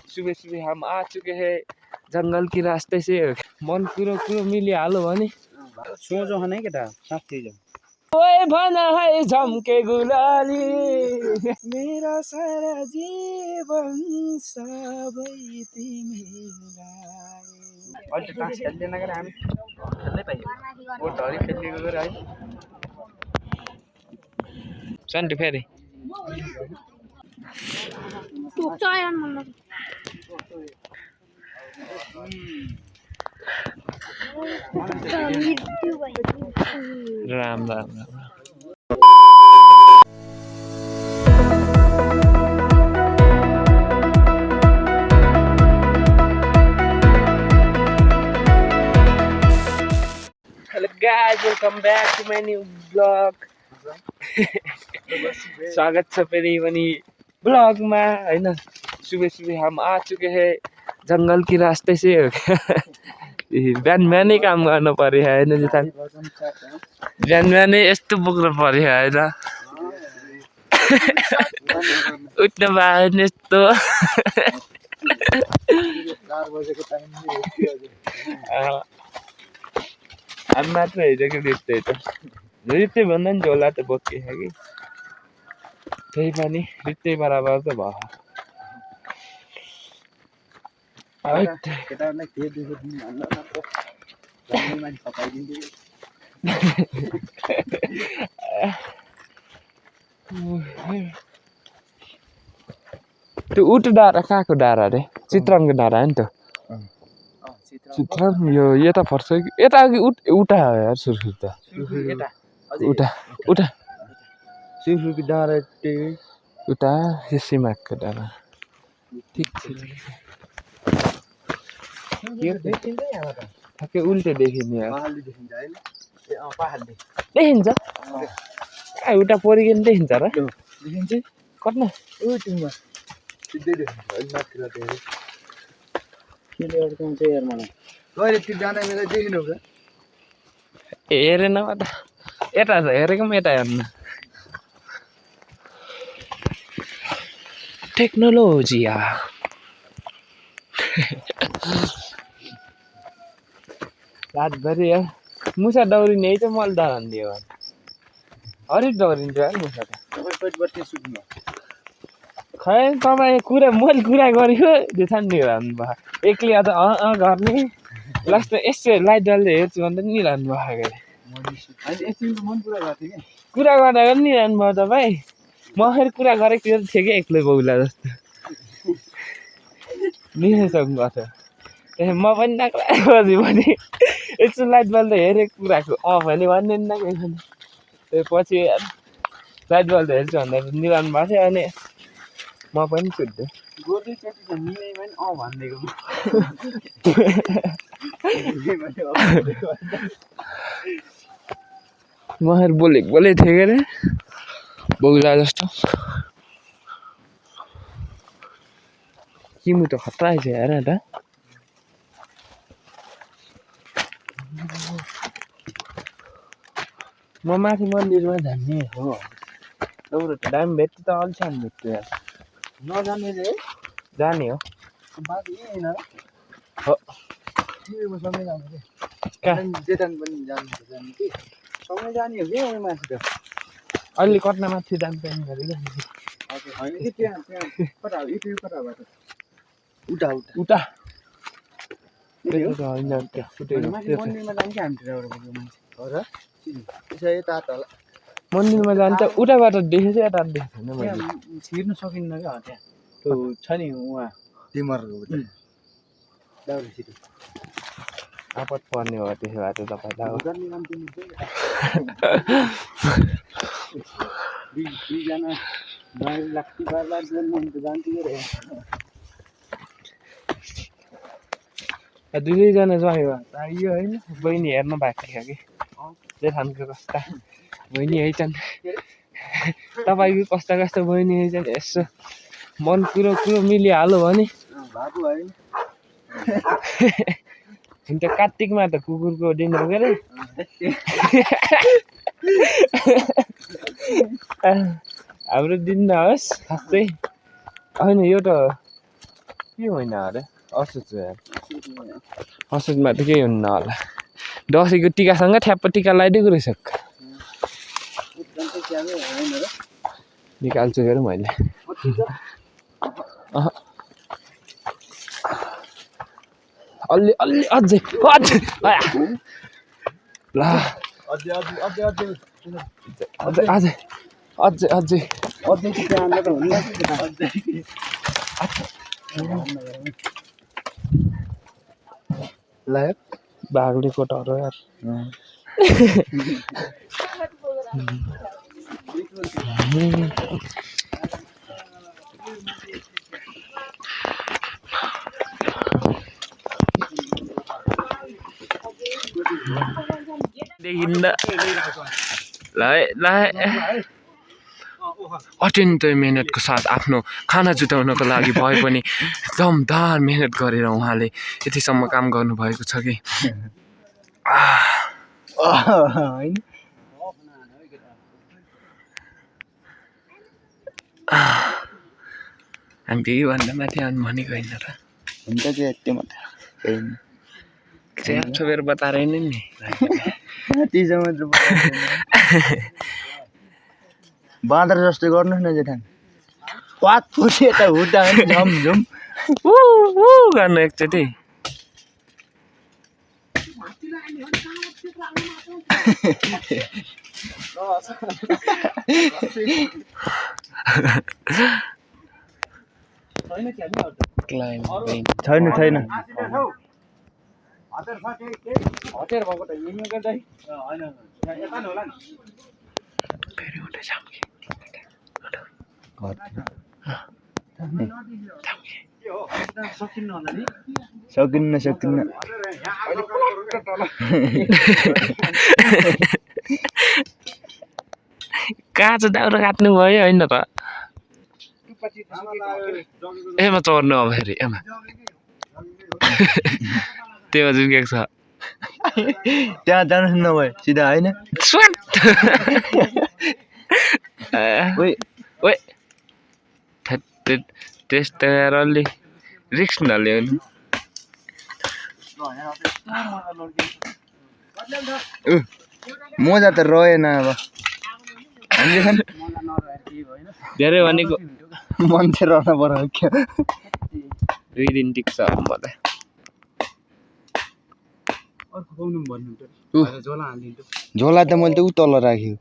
सुबह सुबह हम आ चुके हैं जंगल की रास्ते से। मन कुरो कुरो मिलिहाल्यो भने सोझो हनै केटा साथी जाऊ ओए भन है झम्के गुलाली मेरा सारा जीवन सबै तिमीलाई अहिले टास्क खेल्दैन गरे हामी खेल्नै पाइयो ओ धरी खेलिएको गरे है सन्टु फेरि Ram Ram Ram Hello guys, welcome back to my new vlog. स्वागत छ फेरि पनि ब्लगमा हैन। सुबह सुबह हम आ चुके हैं जंगल की रास्ते से। बिहान बिहानै काम गर्नु पर्यो हैन जिता बिहान बिहानै यस्तो बोक्नु पर्यो हैन उठ्नु पाएन यस्तो 4 बजेको टाइम हामी मात्र हेरेको रित्तै त रित्तै भन्दा नि झोला त बोकेछ कि त्यही पनि रित्तै बराबर त भयो केटाहरूलाई के देख्यो तिमी भन्न न त जम्मै मान्छे छपाइदिन्छु त्यो उठ डाँडा कहाँको डाँडा रे चित्रङको डाँडा हो नि त चित्रङ यो यता पर्छ कि यता अघि उता हो यार सुर्खुर त उता उता सुर्खुरको डाँडा उता यो सिमाकको डाँडा ठिक छ ठ्याक्कै उल्टे देखिने देखिन्छ उता परिकन देखिन्छ र देखिन्छ कट्न सिधै देखिन्छ अलि माथितिर देखेर केले अड्काउँछ यार मलाई कहिले त्यो डाँडा मेरो देखिनौ क्या हेरेन त यता छ हेरेको पनि यता हेर्नु टेक्नोलोजी रातभरि मुसा दौडिने चाहिँ मैले डरान्दियो हरिक दौडिन्छ यार मुसा त खै तपाईँ मैले कुरा गरेको त्यो छ नि रहनु भयो एक्लै अझ गर्ने लास्टमा यसो लाइट डल्दै हेर्छु भन्दा नि रहनु भयो कुरा गर्दा पनि नि रहनु भयो तपाईँ म फेरि कुरा गरेको थिएँ कि एक्लै बौला जस्तो निसक्नु भएको थियो म पनि नाक्ला बजी भने यसो लाइट बल्दा हेरेको कुराको भने भन्दैन न केही पनि पछि लाइट बल्दा हेर्छु भन्दा निराउनु भएको थियो अनि म पनि सुत्थेँ म बोलेको थिएँ के अरे बौला जस्तो किमु त खतरा छ हेर त म माथि मन्दिरमा जाने हो दौड त दामी भेट्यो त अल्छान भेट्यो यार नजाने रे जाने हो बाटो यही होइन हो सँगै जाने रे कहाँ जेदान पनि जाने कि सँगै जाने हो कि माथि त अलि कट्ना माथि दाम पेन गरेको हजुर होइन कि त्यहाँ कता हो यो कता बाटो उता उता होइन मन्दिरमा मन्दिरमा जान्छ हामीतिर एउटा मान्छे हो र त्यसो यता होला मन्दिरमा जान्छ उताबाट देखेछ यता देखेको छैन मैले छिर्नु सकिन्न क्या त्यहाँ त्यो छ नि उहाँ तिमीहरूको दाउरे सिटी आपत पर्ने हो त्यसो भए त तपाईँलाई दुईजना लाग्थ्यो बार जान्थ्यो के दुईजना जायो यो होइन बहिनी हेर्नु भएको थियो कि जेठानको कस्ता बहिनी हैछन् तपाईँको कस्ता कस्ता बहिनी हैछन् यसो मन कुरो कुरो मिलिहाल्यो भने हुन्छ कार्तिकमा त कुकुरको दिन हो के अरे हाम्रो दिन नहोस् खासै होइन यो त के होइन अरे असोज असोजमा त केही हुन्न होला दसैँको टिकासँग ठ्याप्प टिका लगाइदिएको रहेछ निकाल्छु हेरौँ मैले अलि अलि अझै ल अझै बाघले कोटारो यार देखिन्न अत्यन्तै मेहनतको साथ आफ्नो खाना जुटाउनको लागि भए पनि दमदार मेहनत गरेर उहाँले यतिसम्म काम गर्नुभएको छ कि हामी योभन्दा माथि आउनु भनेको होइन र हुन्छ चाहिँ यति मात्रै चाहिँ छोपेर बताएर नि बाँदर जस्तो गर्नुहोस् न जेठान पात फुसी यता हुँदा झमझम गर्नु एकचोटि छैन छैन सकिन्न सकिन्न काँचो दाउरा काट्नु भयो होइन त एमा चढ्नु अब फेरि एमा त्यो झुकेको छ त्यहाँ जानुहोस् न भयो सिधा होइन त्यस्तो अलि रिक्स नल्याउनु मजा त रहेन अब धेरै भनेको मान्छे रहन पर्यो क्या 2 दिन टिक्छ मलाई झोला त मैले त उ तल राख्यो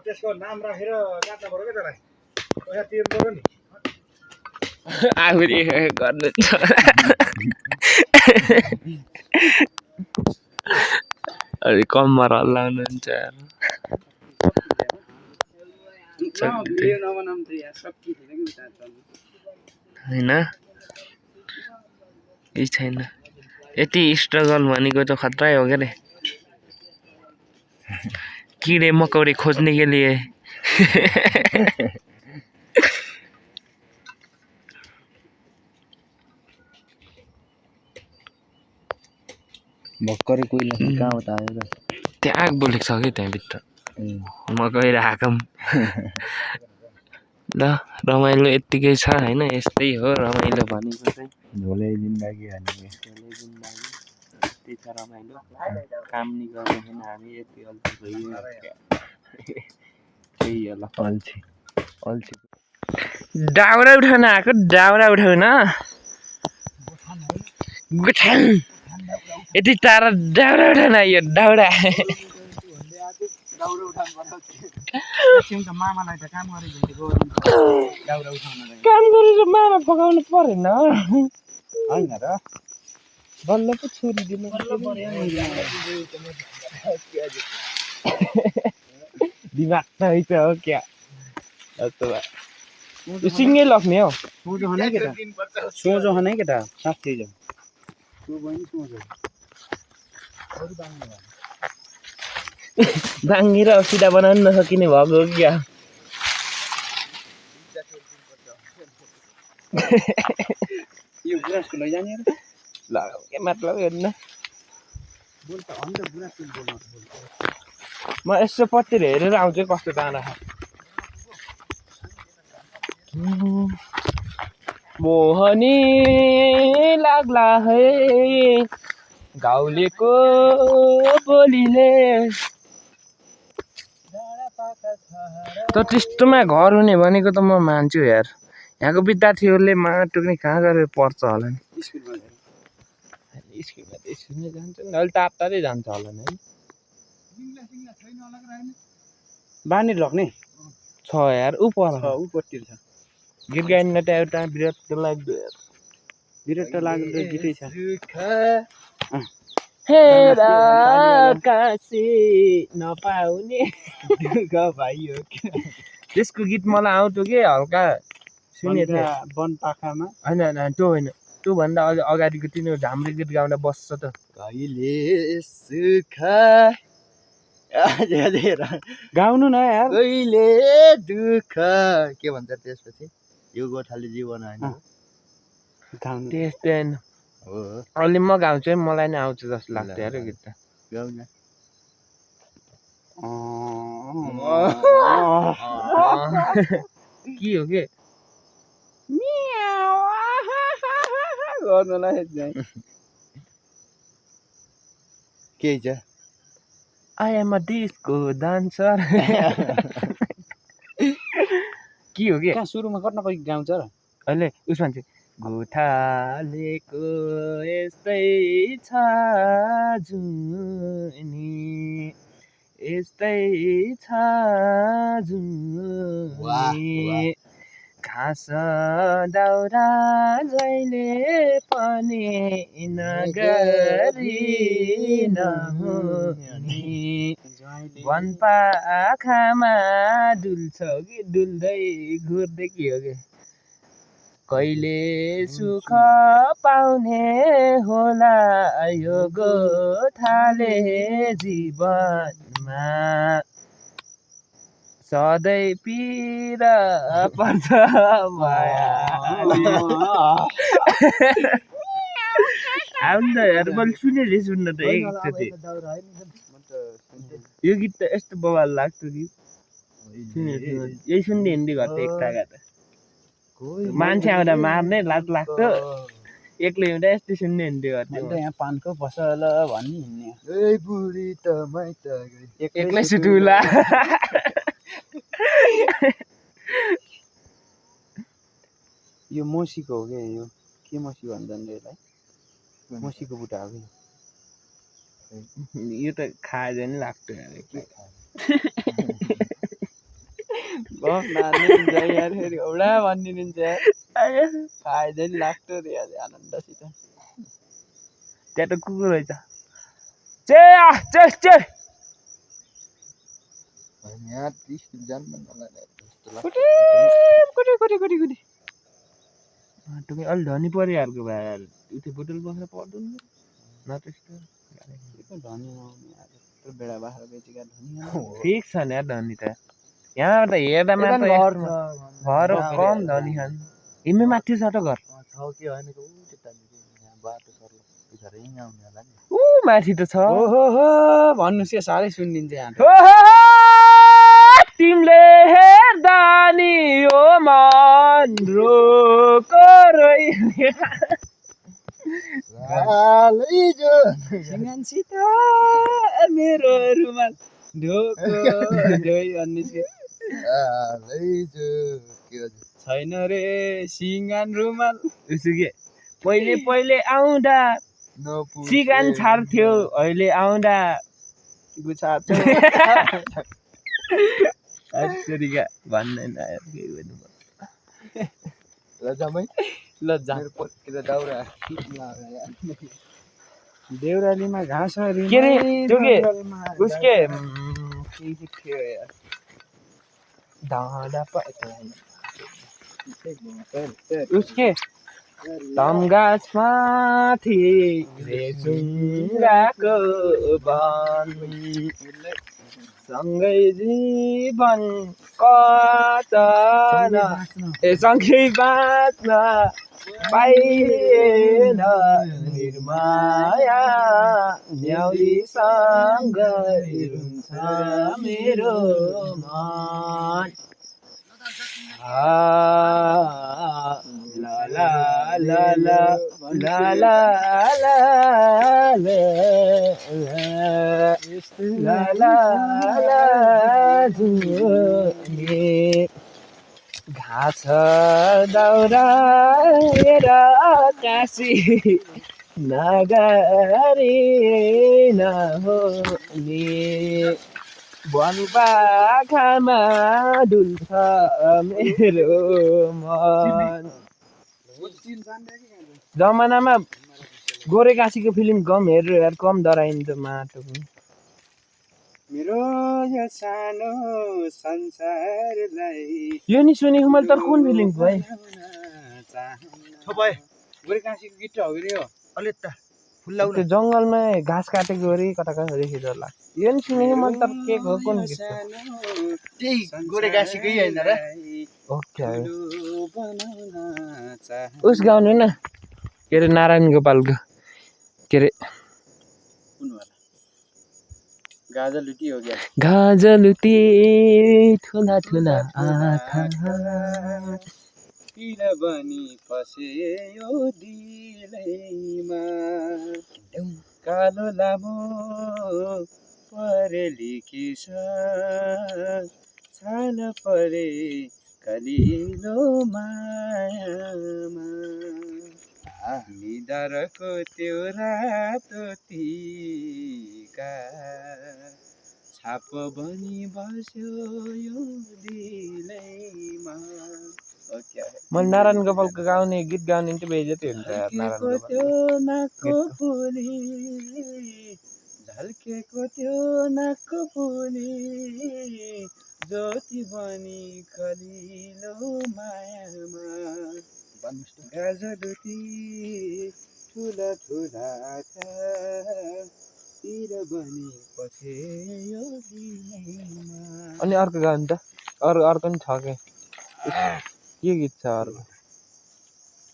त्यसको नाम राखेर काट्न पर्यो के त्यसलाई पैसा तिर्नु पर्यो नि आफूले गर्नु अलि कम्मर हल्लाउनुहुन्छ होइन यही छैन यति स्ट्रगल भनेको त खतरा हो क्या रे कीड़े मकौड़े खोजने के लिए भर्खरै कोइला कहाँ हो त आयो त्यहाँ आग बोलेको छ कि त्यहाँभित्र म गइरहेको ल रमाइलो यत्तिकै छ होइन यस्तै हो रमाइलो भनेको चाहिँ झोले जिन्दगी यस्तै छ रमाइलो काम नि गर्दैन हामी यति अल्छी भइयो त्यही होला अल्छी अल्छी दाउरा उठाउन आएको दाउरा उठाउन गुठान यति टाढा दाउरा उठाउन आइयो दाउरा काम गरेर मामा पकाउनु परेन होइन र बल्ल पो छोडिदिनु दिमाग त है त हो क्या सिङ्गै लग्ने हो सोझो हनै केटा साँच्चै जाऊ भाङ्गेर सिधा बनाउनु नसकिने भएको हो क्या यो गुराँसको लैजाने ल के मतलब हेर्नु बोल त अन्त बुढा तिन बोल्नु बोल म यसो पतिर हेरेर आउँछु कस्तो दाना मोहनी लाग्ला है गाउँलेको बोलीले त त्यस्तोमा घर हुने भनेको त म मान्छु यार यहाँको विद्यार्थीहरूले माटो कहाँ गरेर पढ्छ होला नि स्कुलमा त स्कुलमै जान्छ नि अहिले तात्तारै जान्छ होला नि है बानी लग्ने छ यार ऊ पर उपतिर छ गीत गाइने त एउटा विरक्त लाग्दो यार विरट लाग्दो गीतै छ हेर काशी नपाउने भाइयो त्यसको गीत मलाई आउँथ्यो कि हल्का सुनेको थिएँ वन पाखामा होइन होइन त्यो होइन त्योभन्दा अलि अगाडिको तिनीहरू झाम्रे गीत गाउँदा बस्छ त कहिले सुख गाउनु न यार कहिले दुःख के भन्छ त्यसपछि यो गोठाले जीवन होइन त्यस्तै होइन हो अलि म गाउँछु है मलाई नै आउँछ जस्तो लाग्छ यार यो गीत त गाउन के हो के गर्नलाई के छ I am a disco dancer के हो के कहाँ सुरुमा कट्न कोही गाउँछ र अहिले उसमा चाहिँ गोठालेको यस्तै छ जुनी यस्तै छ जुनी घाँस दाउरा जहिले पनि नगरी नहुने वनपाखामा डुल्छौ कि डुल्दै घुर्दै के हो कि कहिले सुख पाउने होला यो गोठाले जीवनमा सधैँ पिर पर्छ माया आउनु त यार मैले सुनेँ सुन्न त एकचोटि यो गीत त यस्तो बवाल लाग्थ्यो कि यही सुन्ने हिन्दी घर त एकताका त मान्छे आउँदा मार्ने लाज लाग्थ्यो एक्लै हुँदा यस्तो सुन्ने हिन्दी गर्थ्यो यहाँ पानको पसल भन्ने हिँड्ने बुढी त माइत एक्लै सुटुला यो मसीको हो क्या यो के मसी भन्छन् यसलाई मसीको बुट्टा हो कि यो त खाए नि लाग्थ्यो यार फेरि एउटा भनिदिनुहुन्छ खाए झन् लाग्थ्यो रे आनन्दसित त्यहाँ त कुकुर रहेछ चे चे यहाँ 30 जान्न मलाई तपाईँ अलि धनी परिहाल्को भए यार उति बोतल बसेर पढ्नु न त्यस्तो धनी बेडा बाख्रा बेचेका धनी फिक्स छ नि यार धनी त यहाँ त हेर्दा मात्र घर कम धनी छन् हिँड्नु माथि छ त घर ऊ माथि त छ ओहो भन्नुहोस् क्या साह्रै सुनिदिन्छ यहाँ तिमीले हेर्दा नि यो मन रोको सिंगानसित मेरो रुमाल ढोको छैन रे सिंगान रुमाल उसो के पहिले पहिले आउँदा सिगान छाड्थ्यो अहिले आउँदा गुछार्छ तरिका भन्दैन केही गर्नु लज्जा देउरालीमा घाँस के रे त्यो के उसके उसके तमगाछमाथि रेसुङ्गाको वन सँगै जीवन कटन सँगै बाँच्न पाइएन निर्माया न्याउरीसँग रुन्छ मेरो मन ला ला ला ला ला ला ला ला ला ला घाँस दाउराएर काशी नगरी नहुने वनपाखामा डुल्छ मेरो मन जमानामा गोरे काशीको फिल्म कम हेरेर यार कम डराइन्छ माटो मेरो यो सानो संसारलाई यो नि सुनेको मैले तर कुन फिल्मको है छपाए गोरे काशीको गीत हो गरे यो अलि त फुल्लाउ त्यो जङ्गलमा घाँस काटेको गरी कता कता देखेर होला यो नि सुनेको मैले तर के हो कुन गीत त्यही गोरे काशीकै हैन र ओके उस गाउनु न के अरे नारायण गोपालको के अरे गाजलुटी हो क्या गाजलुटी ठुला ठुला आँखा किन बनी फस्यो दिलैमा कालो लामो परेली किस छाल परे कलिलो मायामा निधारको त्यो रातो टीका छाप बनी बस्यो यो दिलैमा मैले नारायण गोपालको गाउने गीत गाउने चाहिँ बेइज्जती हुन्छ यार नारायण गोपाल त्यो नाकको फुली झल्केको त्यो नाकको फुली ज्योति बनी कलिलो मायामा गाजलुटी ठुला ठुला तिर बनी पसेयो दिलैमा अनि अर्को गाउनु त अर्को नि छ के गीत छ अर्को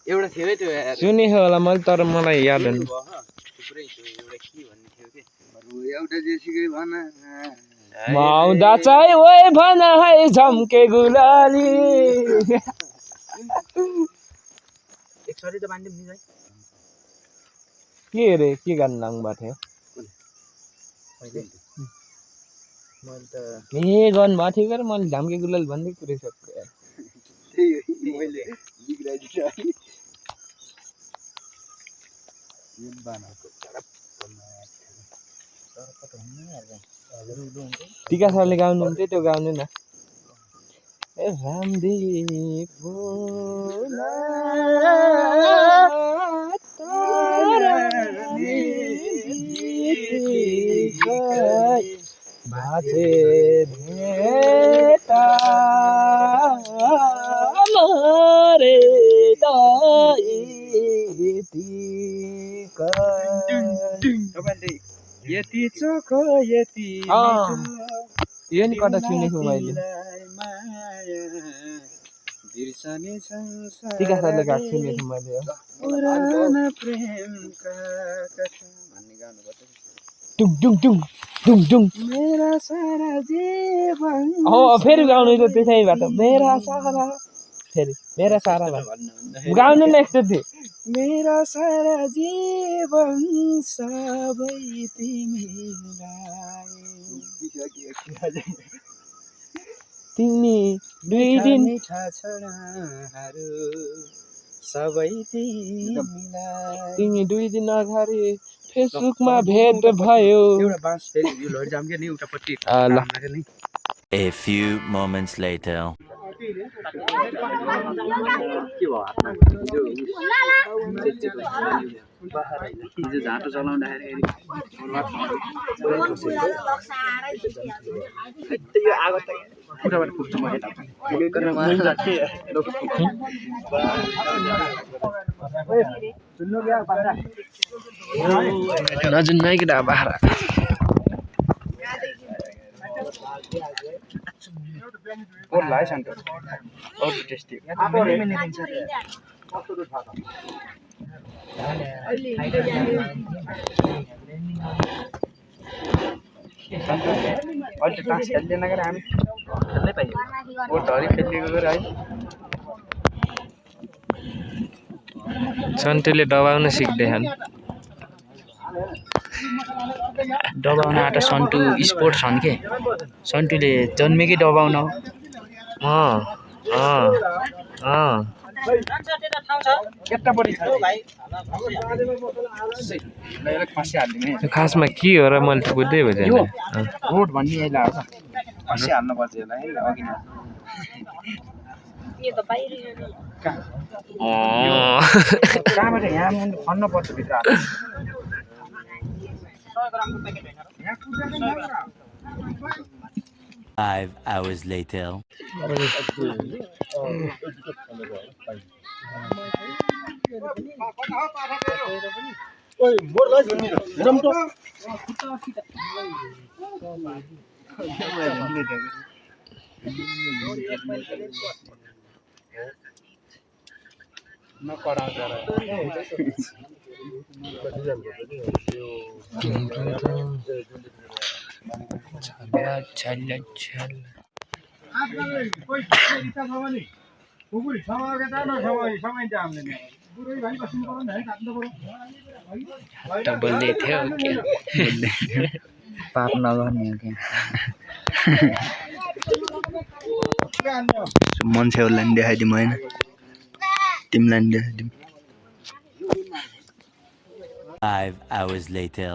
एउटा थियो है त्यो यार सुनेको होला मैले तर मलाई याद हुन्न थुप्रै थियो एउटा के भन्ने थियो के एउटा जेसीकै भन माउँदा चाहिँ ओइ भन है झम्के गुलाली एकसरी त बान्दिम नि है के रे के गाउनु लाग्नु भएको थियो मैले त ए गर्नु भएको थियो र मैले झम्के गुलाली भन्दै पुरैसक्छु यार मैले बिग्राइदिन्छ यो बनाएको टिका सरले गाउनुहुन्छ त्यो गाउनु न ए रामदेव भोला भाचे भेटा मरे तपाईँले यति चोखो यति यो नि कता सुनेको मैले बिर्सने संसार टिका सरले गाएको सुनेको मैले पुराना प्रेमका कथा भन्ने गाउनु पर्छ टुङ टुङ टुङ टुङ टुङ मेरा सारा जीवन फेरि गाउनु त त्यसैबाट मेरा सारा फेरि मेरा सारा गाउनु न एकचोटि मेरा सारा जीवन सबै तिमीलाई तिमी दुई दिन छाछडाहरू सबै तिमीलाई तिमी दुई दिन अगाडि फेसबुकमा भेट भयो एउटा बाँस फेरि यो लैजाम के नि उतापट्टि ल A few moments later. हिजो झाटो चलाउँदाखेरि Najun naik dah bahara. सन्टुले दबाउन सिक्दैछन् दबाउन आँटा सन्टु स्पोर्ट छन् के सन्टुले जन्मेकै दबाउन खासमा के हो र मैले त बुझ्दै बुझेन रोड भन्ने यसलाई हो खसी हाल्नुपर्छ यसलाई अघि न कहाँबाट यहाँ खन्न पर्छ भित्र 5 hours later. बोल्दै थियो पाप नगर्ने हो क्या मान्छेहरूलाई नि देखाइदिउँ होइन तिमीलाई नि देखाइदिउँ 5 hours later.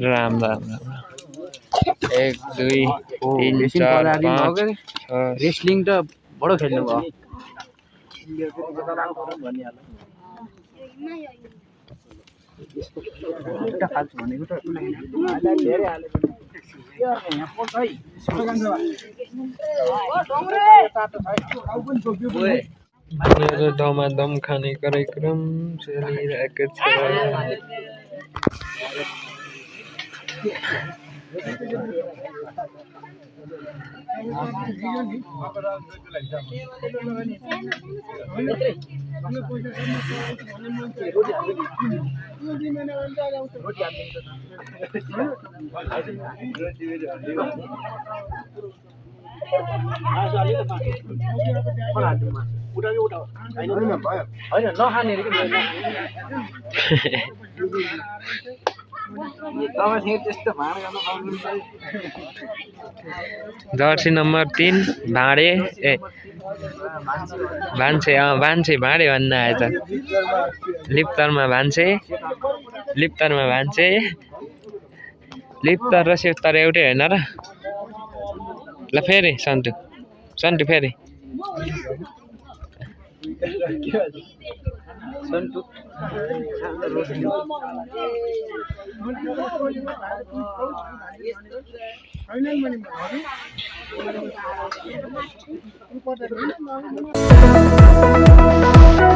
Ram Ram Ram 1 2 3 4 5 wrestling त बडो खेल्नु भयो मेरो दमादम खाने कार्यक्रम चलिरहेको छ जर्सी नम्बर 3 भाँडे ए भान्से भान्से भाँडे भन्न आएछ लिप्तरमा भान्से लिप्तर र शिवतर एउटै होइन र ल फेरि सन्टु फेरि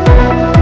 Thank you.